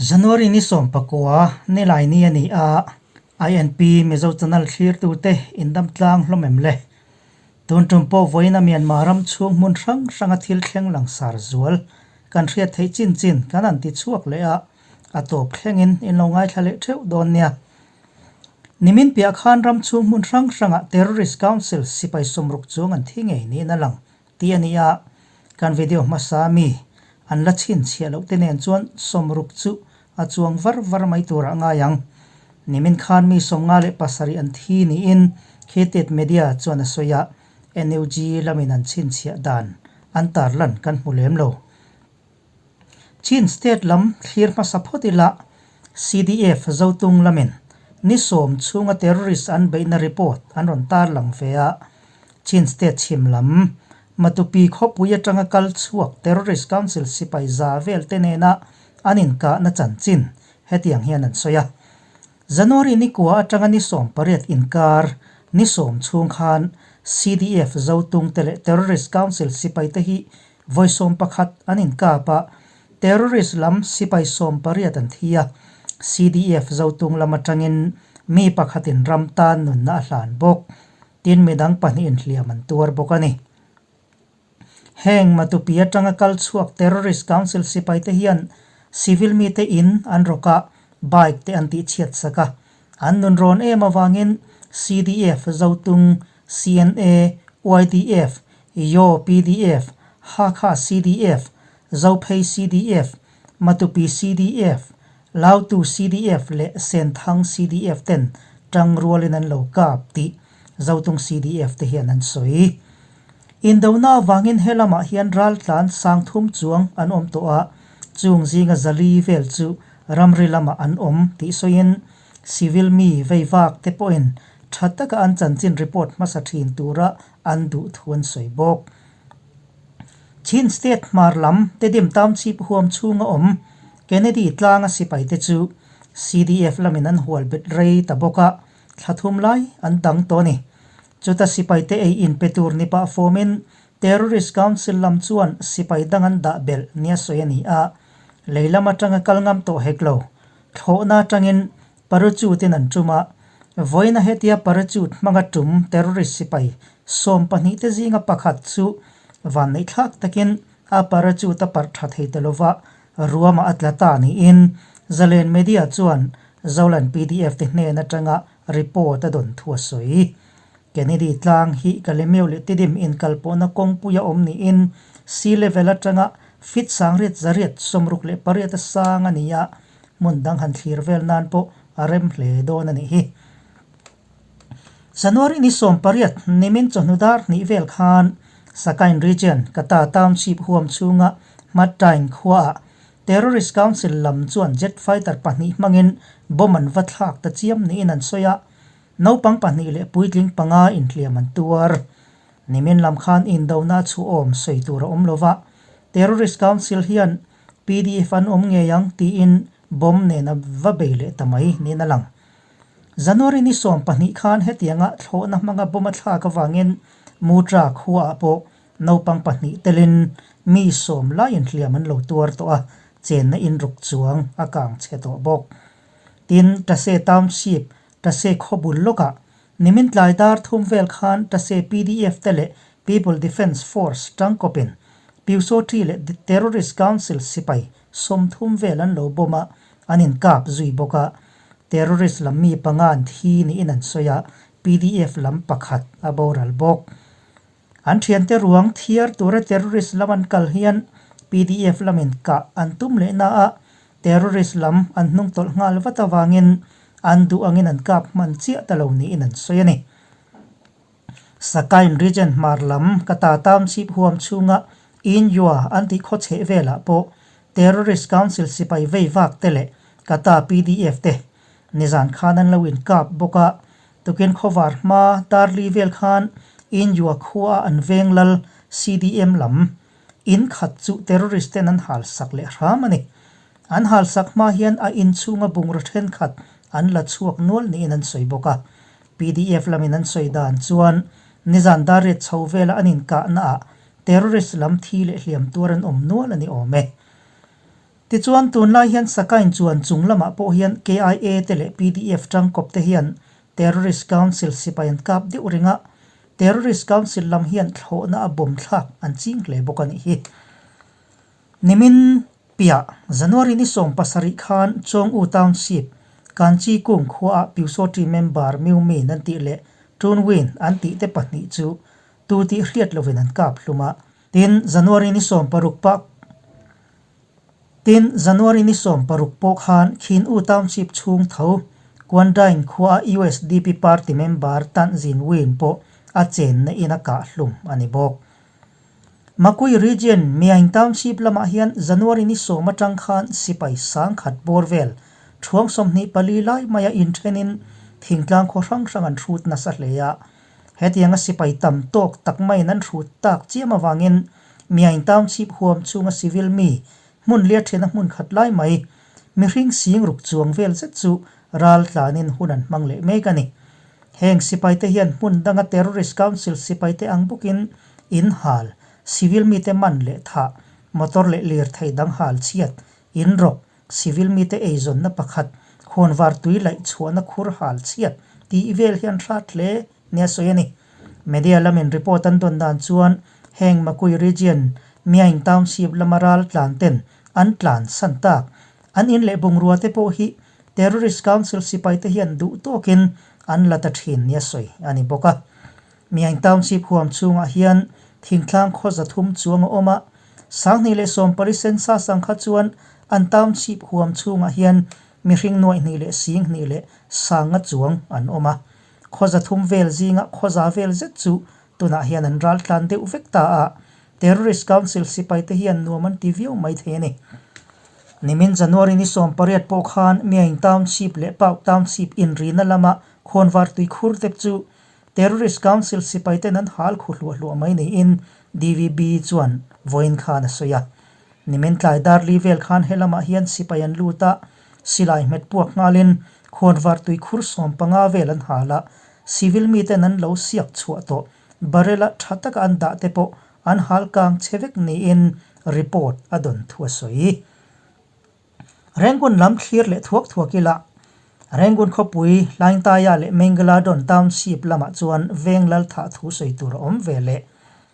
January ni 19 nilai ni a ni a, INP Mizo Channel thlirtute indam tlang hlawm em le? Tun tum pawh vawiin a Myanmar ram chhung hmun hrang hranga thil thleng langsar zual kan hriat theih chin chin kan han ti chhuak leh a, a tawp thlengin in lo ngaithla leh theuh dawn nia. Nimin piah khan ram chhung hmun hrang hrangah Terrorist Council sipai 60 chuang an thi ngei niin a lang tih a ni a, kan video hmasa mi an la chhinchhiah loh te nen chuan 60 chu a chuang var var mai turah a ngai ang. Nimin khan mi 57 an thi niin Khitit Media chuan a sawi a, NUG lamin an chhinchhiah dan an tarlan kan hmu lem lo. Chin State lam thlir hmasa phawt ila CDF Zotung lamin ni 10 chhunga terrorist an beihna report an rawn tarlang ve a, Chin State chhim lam Matupi khawpui atanga kal chhuak Terrorist Council sipai za vel te nena an inkahna chanchin hetiang hian an sawi a. January ni kua atanga ni 18 inkar ni 10 chhung khan CDF Zotung te leh Terrorist Council sipai te hi vawi 11 an inkap a, terrorist lam sipai 18 an thi a, CDF Zotung lam atangin mi pakhatin ram tan nunna a hlan bawk. Tin midang pahnihin hliam an tuar bawk a ni. Heng Matupi atanga kal chhuak Terrorist Council sipaite hian civil mite in an rawk a, bike te an tihchhiat sak a. An nun rawn em avangin CDF, Zotung, CNA, YDF, Yaw PDF, Hakha CDF, Zophei CDF, Matupi CDF, Lautu CDF leh Senthang CDF ten tang rualin an lo kap tih Zotung CDF te hian an sawi. Indona avangin he lamah hian raltlan 3000 chuang an awm tawh a, chung zinga 400 vel chu ramri lamah an awm tih sawiin civil mi veivak te pawhin tha taka an chanchin report hmasa thin tura an duh thu an sawi bawk. Chin State hmar lam Tedim Township huam chhunga awm Kennedy tlanga sipai te chu CDF lamin an hual bet rei ta bawk a, thla thum lai an dang tawh a ni. Chuta sipai te ei in pe tur ni pah fawmin Terrorist Council lam chuan sipai dang an dah belh nia sawi a ni a, lei lam atanga kal ngam tawh hek lo. Thlawhna atangin parachute in an tum a, vawiina hetia parachute hmanga tum terrorist sipai 12 te zinga pakhat chu vanneih thlak takin a parachute a parh tha thei ta lova ruama a tla ta niin Zalen Media chuan Zolan PDF te hnen atanga report a dawn thu a sawi. Kennedy tlang hi Kalemeu leh Tidim inkalpawhna kawngpui a awm niin sea level atanga feet 1868 a sang a ni a, hmun dang han thlir vel nan pawh a rem hle dawn a nih hi. January ni 18 nimin chawhnu dar hnih vel khan Sakain Region, Kata Township huam chhunga Hmatain khuaah Terrorist Council lam chuan jet fighter pahnih hmangin bomb an va thlak ta chiam niin an sawi a, naupang pahnih leh puitling panga inhliam an tuar. Nimin lam khan indona chhuahawm sawi tur a awm lova, Terrorist Council hian PDF an awm ngei ang tiin bomb nen a va bei leh ta mai niin a lang. January ni 12 khan hetianga thlawhna hmanga bomb a thlak avangin Mutra khuaah pawh naupang pahnih telin mi 10 lai inhliam an lo tuar tawh a, chenna inruk chuang a kang chhe tawh bawk. Tin, Tase Township, Tase khawbul lawkah nimin tlai dar thum vel khan Tase PDF te leh People Defence Force tangkawpin Pyusawthi leh Terrorist Council sipai 30 vel an lo bomb a, an inkap zui bawk a. Terrorist lam mi panga an thi niin an sawi a, PDF lam pakhat a boral bawk. An thiante ruang thiar tura terrorist lam an kal hian PDF lamin kah an tum leh na a, terrorist lam an hnung tawlh nghal vat avangin an duh angin an kap hman chiah ta lo niin an sawi a ni. Sakain Region hmar lam Kata Township huam chhunga Inyua an tih khaw chheh velah pawh Terrorist Council sipai vei vak te leh Kata PDF te nizan khan an lo inkap bawk a, tukin khawvar hma Darli vel khan Inyua khua an veng lal CDM lam in khat chu terrorist ten an hal sak leh hram a ni. An hal sak hma hian a in chhunga bungraw thenkhat an la chhuak nual niin an sawi bawk a. PDF lamin an sawi dan chuan nizan darriat chho vela an inkahnaah terrorist lam thi leh hliam tuar an awm nual a ni awm e. Tichuan, tunlai hian Sakain chuan chung lamah pawh hian KIA te leh pdf tangkawp te hian Terrorist Council sipai an kap deuh reng a, Terrorist Council lam hian thlawhna a bawm thlak an ching hle bawk a nih hi. Nimin piah January ni 17 khan Chawng-U Township, Kanchi Kung khuaah Pyusawṭi member Miu Min an tih leh Tun Win an tih te pahnih chu tu tih hriat lovin an kap hlum a. Tin, January ni 16 pah Tin, January ni 16 pawh khan Khin U Township chhung tho Quandain khuaa usdp party member Tan Zin Win pawh a chenna in a kah hlum a ni bawk. Makui Region, Myaing Township lamah hian January ni 10 atang khan sipai sangkhat bawr vel thuang 24 lai maia inthenin thingtlang khaw hrang hrang an hrut nasa hle a. Hetianga sipai tam tawk tak maiin an hrut tak chiam avangin Myaing Township huam chhunga civil mi hmun lia thena hmun khat lai mai mihring sing ruk chuang vel zet chu ral tlanin hun an hmang leh mek a ni. Heng sipaite hian hmun danga Terrorist Council sipaite ang bawkin in hal, civil mite man leh thah, motor leh lirthei dang hal chhiat, in rawk, civil mite eizawnna pakhat, khawnvar tui laih chhuahna khur hal chhiat tih vel hian hrat hle nia sawi a ni. Media lamin report an dawn dan chuan heng Makui Region, Myaing Township lama ral tlan ten an tlan san tak. An in leh bungrua te pawh hi Terrorist Council sipai te hian duh tawkin an la ta thin nia sawi a ni bawk a. Myaing Township huam chhungah hian thingtlang khaw 300 chuang a awm a, 2020 census ang kha chuan an township huam chhungah hian mihring 2,201,000 chuang an awm a. Khaw 300 vel zinga khaw za vel zet chu tunah hian an ral tlan deuh vek ta a, Terrorist Council sipai te hian nuam an ti viau mai thei a ni. Nimin January ni 18 pawh khan Myaing Township leh Pauk Township inrina lama khawnvar tuikhur te chu Terrorist Council sipai ten an hal khu hluah hluah mai niin DVB chuan vawiin khan a sawi a. Nimin tlai darli vel khan he lamah hian sipai an lut a, silai hmet puak nghalin khawnvar tuikhur 15 vel an hal a, civil miten an lo siak chhuah tawh barrel-a tha taka an dah te pawh an hal kang che vek niin report a dawn thu a sawi. Rangoon lam thlir leh thuak thuak ila, Rangoon khawpui Hlaingtaia leh Mingaladon Township lamah chuan veng lal thah thu sawi tur a awm ve leh.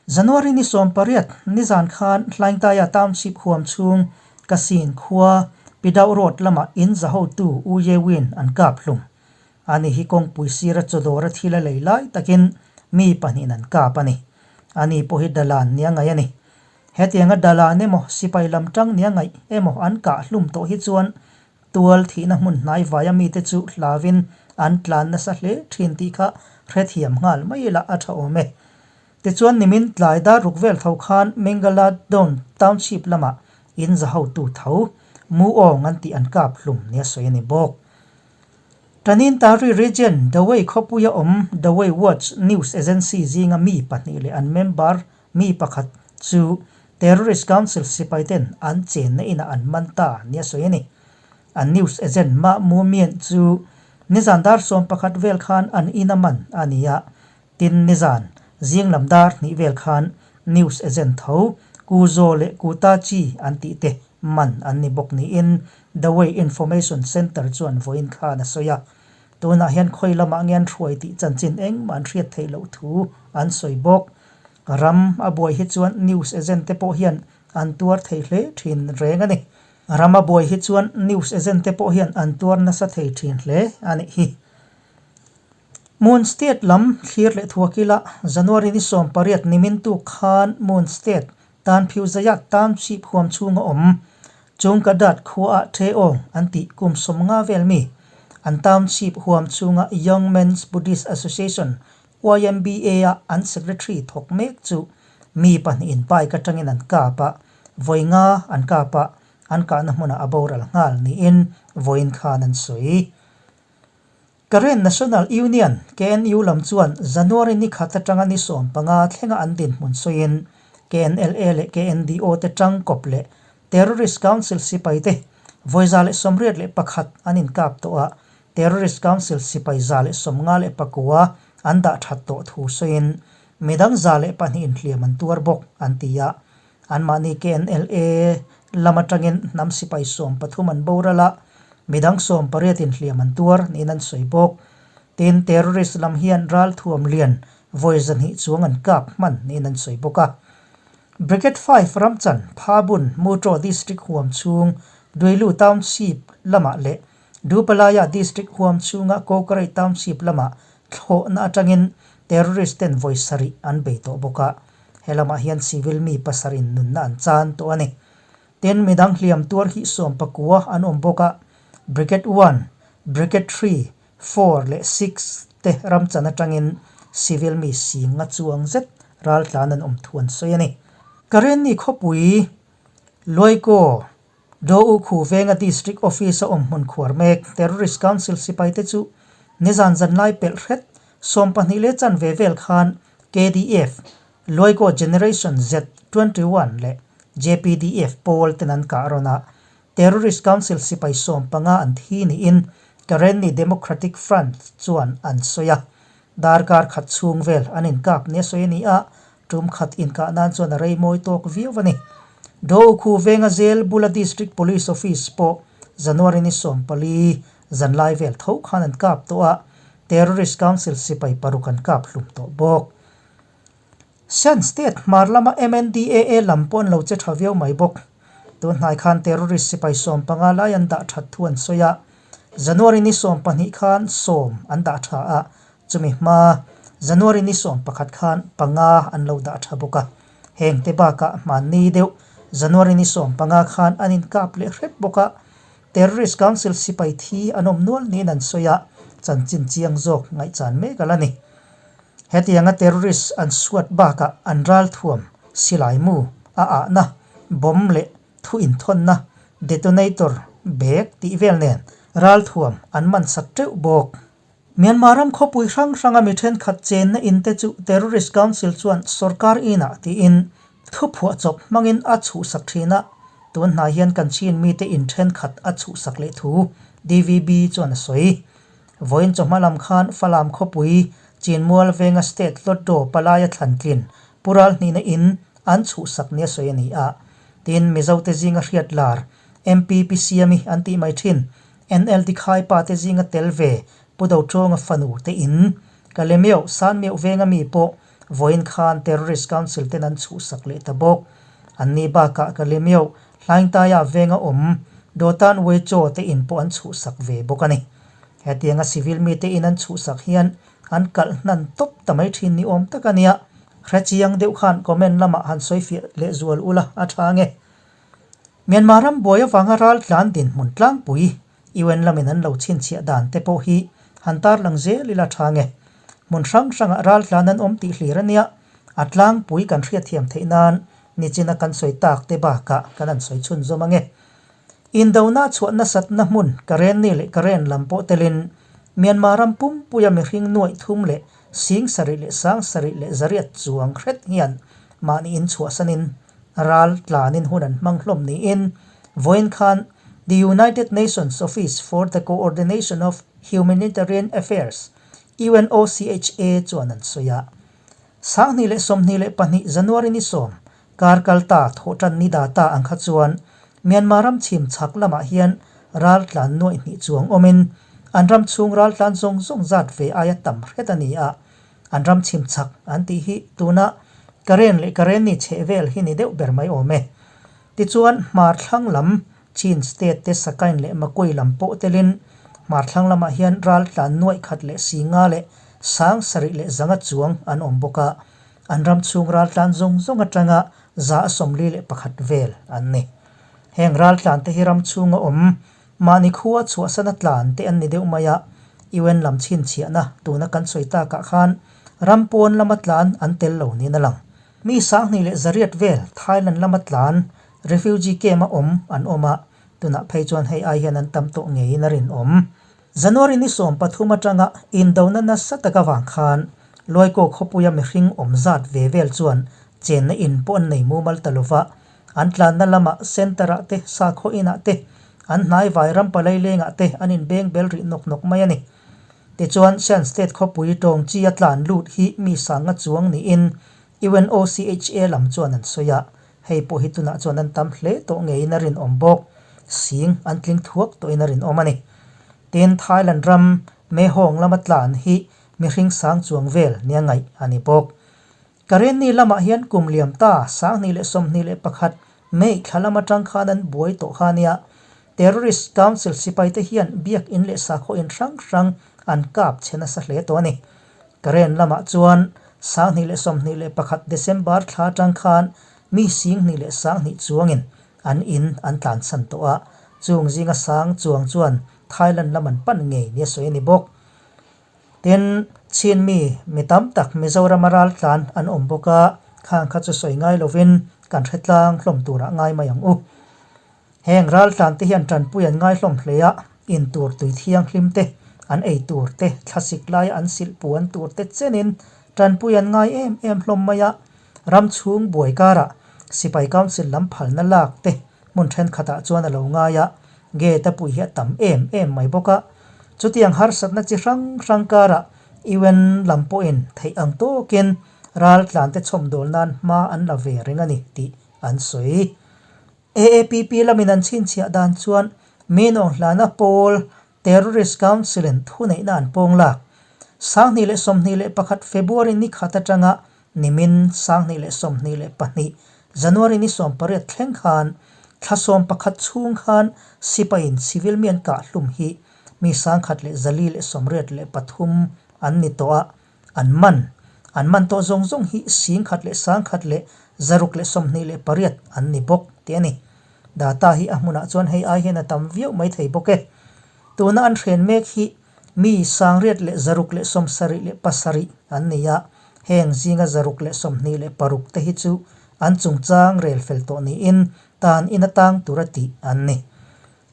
January ni 18 nizan khan Hlaingtaia Township huam chhung Kasin khua Pidauh Road lamah in za hotu U Ye Win an kap hlum. Ani hi kawngpui sira chawdawra thil a lei lai takin mi pahnihin an kap a ni. Ani pawh hi dalan nia ngaih a ni. Hetianga dalan emaw sipai lam tang nia ngaih emaw an kah hlum tawh hi chuan tual thihna hmun hnai vaia mite chu hlauin an tlan nasa hle thin tih kha hrethiam nghal mai ila a tha awm e. Tichuan nimin tlai dar ruk vel tho khan Mingaladon Township lamah in za hotu tho Mu Aung an tih an kap hlum nia sawi a ni bawk. Tanin Tari Region, Dawei khawpuia awm Dawei Watch News Agency zinga mi pahnih leh an member mi pakhat chu Terrorist Council sipaiten an chenna inah an man ta nia sawi a ni. An news agent Ma Mu Myint chu nizan dar 11 vel khan an ina man a ni a, tin nizan zing lam dar hnih vel khan news agent tho Ku Zaw leh Ku Ta Chi an tih te man an ni bawk niin Dawei Information Centre chuan vawiin khan a sawi a. Tunah hian khawi lamah nge an hruai tih chanchin engmah an hriat theih loh thu an sawi bawk. Ram a buai hi chuan news agent te pawh hian an tuar thei hle thin reng a ni. Ram a buai hi chuan news agent te pawh hian an tuar nasa thei thin hle a nih hi. Moon State lam thlir leh thuak ila January ni 18 nimin tuk khan Moon State tan phiu zaia township huam chhunga awm Chungkadat khuaah The Aung an tih kum 50 vel mi an township huam chhunga Young Men's Buddhist Association, YMBA, a an secretary thawk mek chu mi pahnihin bike atangin an kap a, vawi nga an kap a, an kahna hmunah a boral nghal niin vawiin khan an sawi. Karen National Union, KNU, lam chuan January ni khat atanga ni 15 thlenga an dinhmun sawiin KNLA leh KNDO te tangkawp leh Terrorist Council sipai te vawi 181 an inkap tawh a, Terrorist Council sipai 159 an dah that tawh thu sawiin midang 102 inhliam an tuar bawk an ti a. Anmahni KNLA. lam atangin hnam sipai 13 an boral a, midang 18 in hliam an tuar niin an sawi bawk. Tin, terrorist lam hian ralthuam lian vawi 200 chuang an kap hman niin an sawi bawk a. Brigade 5 ramchan Phabun Mutraw District huam chhung Duilu Township lamah leh Dupalaya District huam chhunga Kawkarai Township lamah thlawhna atangin terrorist ten vawi sarih an bei tawh bawk a. He lamah hian civil mi pasarih nunna an chan tawh a ni. Tin, midang hliam tuar hi 19 an awm bawk a, Brigade 1, Brigade 3, 4 leh 6 te ramchan atangin civil mi singa chuang zet raltlan an awm thu an sawi a ni. Karenni khawpui Luaikaw Do U Khu venga District Office a awm hmun khuar mek Terrorist Council sipaite chu nizan zanlai pelh hret 12 leh chanve vel khan KDF, Luaikaw Generation Z 21 leh JPDF pawl ten an kah rawn a, Terrorist Council sipai 15 an thi niin Karenni Democratic Front chuan an sawi a. Darkar khat chhung vel an inkap nia sawi a ni a, tum khat inkah nan chuan a rei mawi tawk viau a ni. Do U Khu venga zel bula District Police Office pawh January ni 14 zanlai vel tho khan an kap tawh a, Terrorist Council sipai paruk an kap hlum tawh bawk. Shan State hmar lama MNDAA lam pawh an lo che tha viau mai bawk. Tun hnai khan terrorist sipai 15 lai an dah that thu an sawi a, January ni 12 khan 10 an dah tha a, chumi hma January ni 11 khan panga an lo dah tha bawk a. Heng te bakah hmanni deuh January ni 15 khan an inkap leh hrep bawk a, Terrorist Council sipai thi an awm nual niin an sawi a, chanchin chiang zawk ngaihchan mek a la ni. Hetianga terrorist an suat bakah an ralthuam, silai mu, a ahna, bomb leh thu inthawnna, detonator, bag tih vel nen ralthuam an man sak teuh bawk. Myanmar ram khawpui hrang hranga mi thenkhat chenna in te chu Terrorist Council chuan sorkar inah tiin thuphuah chawp hmangin a chhuhsak thin a, tun hnai hian kan chin mite in thenkhat a chhuhsak leh thu DVB chuan a sawi. Vawiin chawhma lam khan Falam khawpui Chinmual venga State Lotto palaia thlantlin Pu Ralhnihna in an chhuhsak nia sawi a ni a. Tin, Mizote zinga hriat lar MP Pi Siami an tih mai thin NLD khaipa te zinga tel ve Pu Dochawnga fanu te in Kalemeuh Sanmeuh venga mi pawh vawiin khan Terrorist Council ten an chhuhsak leh ta bawk. An ni bakah Kalemeuh Hlaingtaia venga awm Dawtan Wechaw te in pawh an chhuhsak ve bawk a ni. Hetianga civil mite in an chhuhsak hian an kalh hnan tawp ta mai thin ni awm tak a nia. Hrechiang deuh khan comment lamah han sawi fiah leh zual ula a tha nge. Myanmar ram buai avanga ral tlan dinhmun tlangpui UN lamin an lo chhinchhiah dan te pawh hi han tarlang zel ila tha nge. Hmun hrang hrangah ral tlan an awm tih hlir a nia, a tlangpui kan hriatthiam theih nan nichina kan sawi tak te bakah kan han sawi chhunzawm ange. Indona chhuah nasatna hmun Karenni leh Karen lam pawh telin Myanmar ram pumpuia mihring nuaih thum leh sing sarih leh sang sarih leh zariat chuang hret hian mahni inchhuahsanin ral tlanin hun an hmang hlawm niin vawiin khan The United Nations Office for the Coordination of Humanitarian Affairs, UNOCHA, chuan an sawi a. 2022 January ni 10, kar kalta thawhtan ni data ang kha chuan Myanmar ram chhim chhak lamah hian ral tlan nuaih hnih chuang awmin an ram chhung ral tlan zawng zawng zat ve aia tam hret a ni a. An ram chhim chhak an tih hi tuna Karen leh Karenni chheh vel hi ni deuh ber mai awm e. Tichuan hmar thlang lam Chin State te Sakain leh Makui lam pawh telin hmar thlang lamah hian ral tlan nuaih khat leh singa leh sang sarih leh zanga chuang an awm bawk a. An ram chhung ral tlan zawng zawng atanga 41% vel an ni. Heng ral tlan te hi ram chhunga awm mahni khua chhuahsana tlan te an ni deuh mai a, UN lam chhinchhiahna tuna kan sawi takah khan ram pawn lama tlan an tel lo niin a lang. Mi 2100 vel Thailand lama tlan refugee camp a awm an awm a, tunah phei chuan hei ai hian an tam tawh ngeiin a rinawm. January ni 13 atanga indona nasa tak avang khan Luaikaw khawpuia mihring awm zat ve vel chuan chenna in pawh an nei mumal ta lova, an tlanna lamah centre-ah te, sakhaw inah te, an hnai vai ram palai lengah te an inbeng bel rih nawk nawk mai a ni. Tichuan, Shan State khawpui tawng chi a tlan lut hi mi sanga chuang niin UNOCHA lam chuan an sawi a. Hei pawh hi tunah chuan an tam hle tawh ngeiin a rinawm bawk. Sing an tling thuak tawhin a rinawm a ni. Tin, Thailand ram Mehong lama tlan hi mihring sang chuang vel nia ngaih a ni bawk. Karenni lamah hian kum liam ta 2021 May thla lam atang khan an buai tawh kha nia. Terrorist Council sipaite hian biak in leh sakhaw in hrang hrang an kap chhe nasa hle tawh a ni. Karen lamah chuan 2021 December thla atang khan mi 20,000 chuangin an in an tlanchhan tawh a, chung zinga sang chuang chuan Thailand lam an pan ngei nia sawi a ni bawk. Tin, Chin mi mi tam tak Mizorama raltlan an awm bawk a, khang kha chu sawi ngai lovin kan hre tlang hlawm turah ngai mai ang u. Heng raltlan te hian tanpui an ngai hlawm hle a, in tur tui thianghlim te, an ei tur te, thlasik laia an silh puan tur te chenin tanpui an ngai em em hlawm mai a. Ram chhung buai karah Sipai Council lam phalna lak te hmun thenkhatah chuan a lo ngai a, gate a pui hi a tam em em mai bawk a. Chutiang harsatna chi hrang hrang karah UN lam pawhin theih ang tawkin raltlante chhawmdawl nan hma an la ve reng a ni tih an sawi. AAPP lamin an chhinchhiah dan chuan Minawng hlana pawl Terrorist Council-in thuneihna an pawng lak. 2021 February ni khat atanga nimin 2022 January ni 18 thleng khan thla 11 chhung khan sipaiin civil mi an kah hlum hi mi 1483 an ni tawh a, An man, an man tawh zawng zawng hi 1628 an ni bawk tih a ni. Data hi a hmunah chuan hei ai hian a tam viau mai thei bawk e. Tuna an hren mek hi mi 667 an ni a, heng zinga 626 te hi chu an chungchang rel fel tawh niin tan in atang tura tih an ni.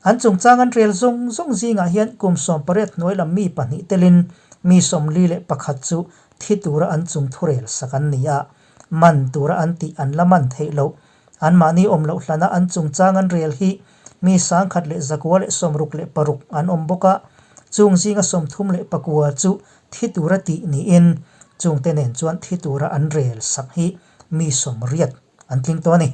An chungchang an rel zawng zawng zingah hian kum 18 hnuai lam mi pahnih telin mi 41 chu thi tura an chung thurel sak an ni a, man tura an tih an la man theih loh. Anmahni awm loh hlana an chungchang an rel hi mi 1166 an awm bawk a, chung zinga 39 chu thi tura tih niin chungte nen chuan thi tura an rel sak hi mi 80 an tling tawh a ni.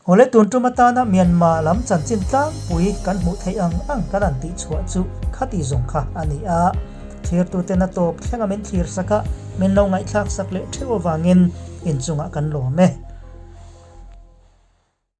Awle tun tum atana Myanmar lam chanchin tlangpui kan hmuh theih ang ang kan han tih chhuah chu khati zawng kha a ni a. Thlirtuten a tawp thlenga min thlir sak a, min lo ngaihthlak sak leh theuh avangin inchungah kan lawm e.